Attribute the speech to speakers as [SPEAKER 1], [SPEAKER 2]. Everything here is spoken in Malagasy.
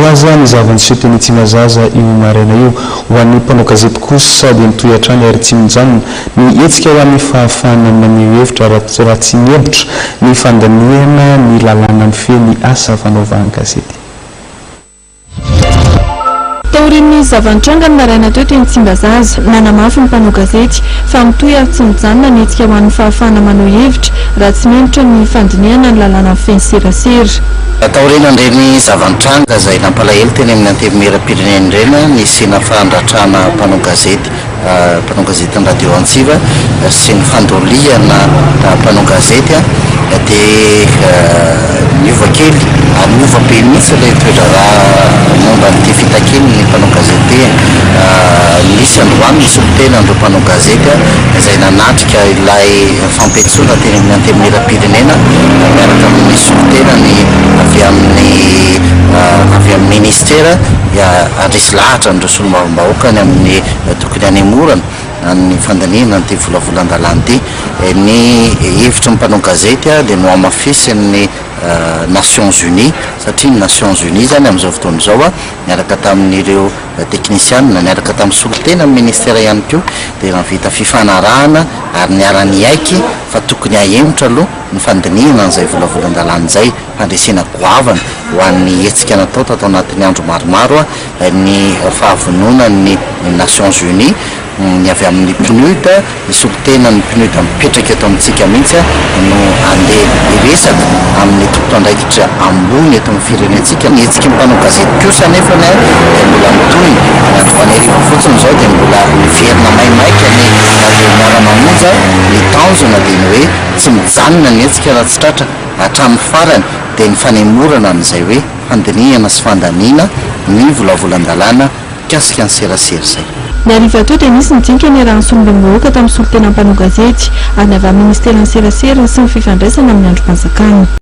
[SPEAKER 1] eo aza ny zava-niseho teny Tsimbazaza io maraina io. Ho an'ny mpanao gazety kosa dia mitohy hatrany ary tsy mijanona ny hetsika ho an'ny fahafahana maneho hevitra raha tsy mihemotra ny fandaniana ny lalàna mifehy ny asa fanaovan-gazety.
[SPEAKER 2] Taorian'ny zava-nitranga ny maraina teo teny Tsimbazaza, nanamafy ny mpanao gazety fa mitohy ary tsy mijanona ny hetsika ho an'ny fahafahana maneho hevitra raha tsy mihemotra ny fandinihana ny lalàna mifehy ny serasera.
[SPEAKER 3] Taorian'ireny zava-nitranga izay nampalahelo teny amin'ny Antenimierampirenena ireny, nisiana fandratrana mpanao gazety, mpanao gazetin'ny Radio Antsiva sy ny fandolihana mpanao gazety dia niova kely ary niova be mihitsy ilay toe-draharaha momba an'ity fitakian'ny mpanao gazety ity. Nisy androany ny solontenan'ireo mpanao gazety izay nanatrika ilay fampiantsoana teny amin'ny Antenimierampirenena miaraka amin'ny solontenany avy amin'ny avy amin'ny ministera handresy lahatra an'ireo solombavambahoaka ny amin'ny tokony hanemorana ny fandaniana an'ity volavolan-dalàna ity. Ny hevitry ny mpanao gazety dia nohamafisin'ny Nations Unies satria ny Nations Unies izany amin'izao fotoana izao niaraka tamin'ireo teknisianina, niaraka tamin'ny solontenan'ny ministera ihany koa dia nahavita fifanarahana ary niara-niaiky fa tokony hahemotra aloha ny fandinihana an'izay volavolan-dalàna izay. Fandresena goavana ho an'ny hetsika natao tato anatin'ny andro maromaro ny fahavononan'ny Nations Unies, ny avy amin'ny PNUD, ny solontenan'ny PNUD mipetraka eto amintsika mihitsy no handeha hiresaka amin'ny tompon'andraikitra ambony eto amin'ny firenentsika. Ny hetsiky ny mpanao gazety kosa anefa dia mbola mitohy, ny androany hariva fotsiny izao dia mbola miverina maimaika ny Radio Miara-mamonja, ny tanjona dia ny hoe tsy mijanona ny hetsika raha tsy tratra hatramin'ny farany dia ny fanemorana an'izay hoe fandinihana sy fandaniana ny volavolan-dalàna mikasika ny serasera izay.
[SPEAKER 2] Ny hariva teo dia nisy ny dinika niarahan'ny solombavambahoaka tamin'ny solontenan'ny mpanao gazety ary ny avy amin'ny ministeran'ny serasera sy ny fifandraisana amin'ny andrim-panjakana.